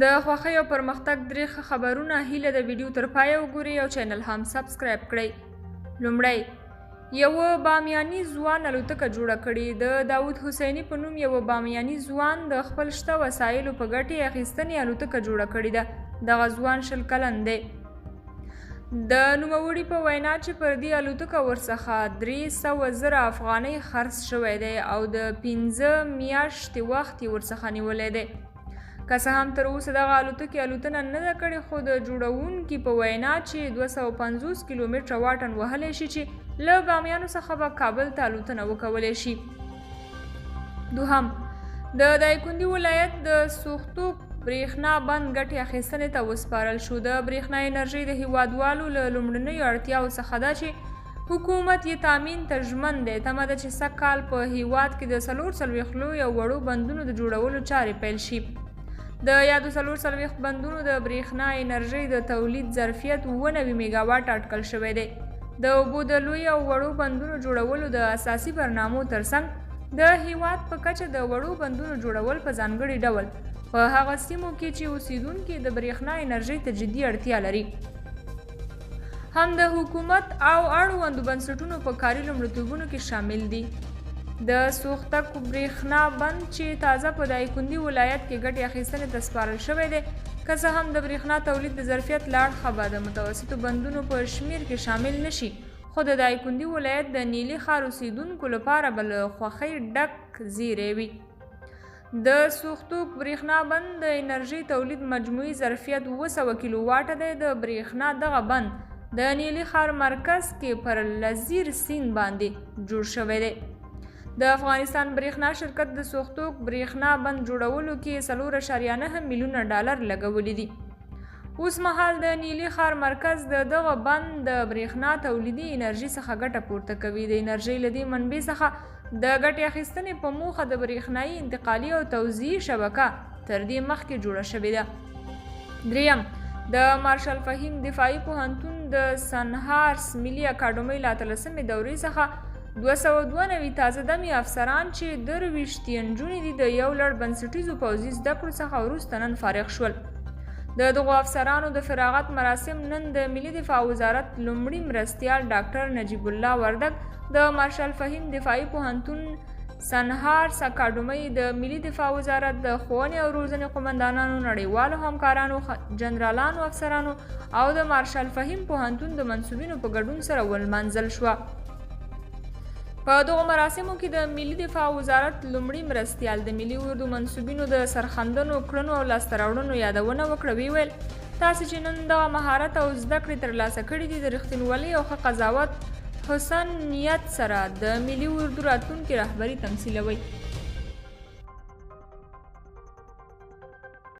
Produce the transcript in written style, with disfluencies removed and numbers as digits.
د خوښۍ او پرمختګ درې ښه خبرونه. هیله د ویډیو تر پایه وګورئ او چینل هم سبسکرایب کړئ. لومړی، یوه بامیاني ځوان الوتکه جوړه کړې. د داود حسیني په نوم یوه بامیاني ځوان د خپل شته وسایلو په ګټې اخیستنې الوتکه جوړه کړې ده. دغه ځوان 20 کلن دی. د نوموړي په وینا چې پر دې الوتکه ورڅخه 300,000 افغانۍ خرڅ شوی دی او د 5 میاشتې وخت یې ورڅخه نیولی دی. که څه هم تر اوسه دغه الوتکې الوتنه نه ده کړې، خو د جوړونکي په وینا چې 250 کیلومتره واټن وهلی شي چې له بامیانو څخه به کابل ته الوتنه وکولی شي. دوهم، د دایکندي ولایت د سوختوک برېښنا بند ګټې اخیستنې ته وسپارل شو. د برېښنا انرژي د هیوادوالو له لومړنیو اړتیاوو څخه ده چې حکومت یې تامین ته ژمن دی. تمه ده چې سږ کال په هیواد کې د 44 لوی او وړو بندونو د جوړولو چارې پیل شي. د یادو 44 بندونو د برېښنا انرژۍ د تولید ظرفیت 97 میګاواټ اټکل شوی دی. د اوبو د لوی او وړو بندونو جوړولو د اساسي برنامو ترڅنګ د هیواد په کچه د وړو بندونو جوړول په ځانګړي ډول په هغه سیمو کې چې اوسیدونکي د برېښنا انرژۍ ته جدي اړتیا لري هم د حکومت او اړوندو بنسټونو په کاري لومړیتوبونو کې شامل دي. د سوختک برېښنا بند چې تازه په دایکندي ولایت کې ګټې اخیستنې ته سپارل شوی دی، که څه هم د برېښنا تولید د ظرفیت له اړخه به د متوسطو بندونو په شمېر کې شامل نه شي، خو د دایکندي ولایت د نیلي ښار اوسیدونکو لپاره به له خوښۍ ډک زیری وي. د سوختوک برېښنا بند د انرژۍ تولید مجموعي ظرفیت 700 کیلو واټه دی. د برېښنا دغه بند د نیلي ښار مرکز کې پر لزیر سیند باندې جوړ شوی دی. د افغانستان برېښنا شرکت د سوختوک برېښنا بند جوړولو کې 4.9 میلیونه ډالر لګولي دي. اوس مهال د نیلي ښار مرکز د دغه بند د برېښنا تولیدي انرژي څخه ګټه پورته کوي. د انرژۍ له دې منبع څخه د ګټې اخیستنې په موخه د برېښنايي انتقالي او توزیعي شبکه تر دې مخکې جوړه شوې ده. دریم، د مارشال فهیم دفاعي پوهنتون د سنهارس ملي اکاډمۍ له 18مې دورې څخه 292 تازه دمي افسران چې 23 یې نجونې دي د یو لړ بنسټیزو پوځي زده کړو څخه وروسته نن فارغ شول. د دغو افسرانو د فراغت مراسم نن د ملي دفاع وزارت لومړي مرستیال ډاکټر نجیب الله وردګ د مارشال فهیم دفاعي پوهنتون سنهارس اکاډمۍ د ملي دفاع وزارت د ښوونې او روزنې قومندانانو، نړیوالو همکارانو، جنرالانو، افسرانو او د مارشال فهیم پوهنتون د منسوبینو په ګډون سره ولمانځل شوه. په دغو مراسمو کې د ملي دفاع وزارت لومړي مرستیال د ملي اردو منسوبینو د سرښندنو کړنو او لاسته راوړنو یادونه وکړه. ویې ویل، تاسې چې نن دغه مهارت او زده کړې ترلاسه کړې دي، د رښتینولۍ او ښه قضاوت حسن نیت سره د ملي اردو راتلونکې رهبري تمثیلوئ.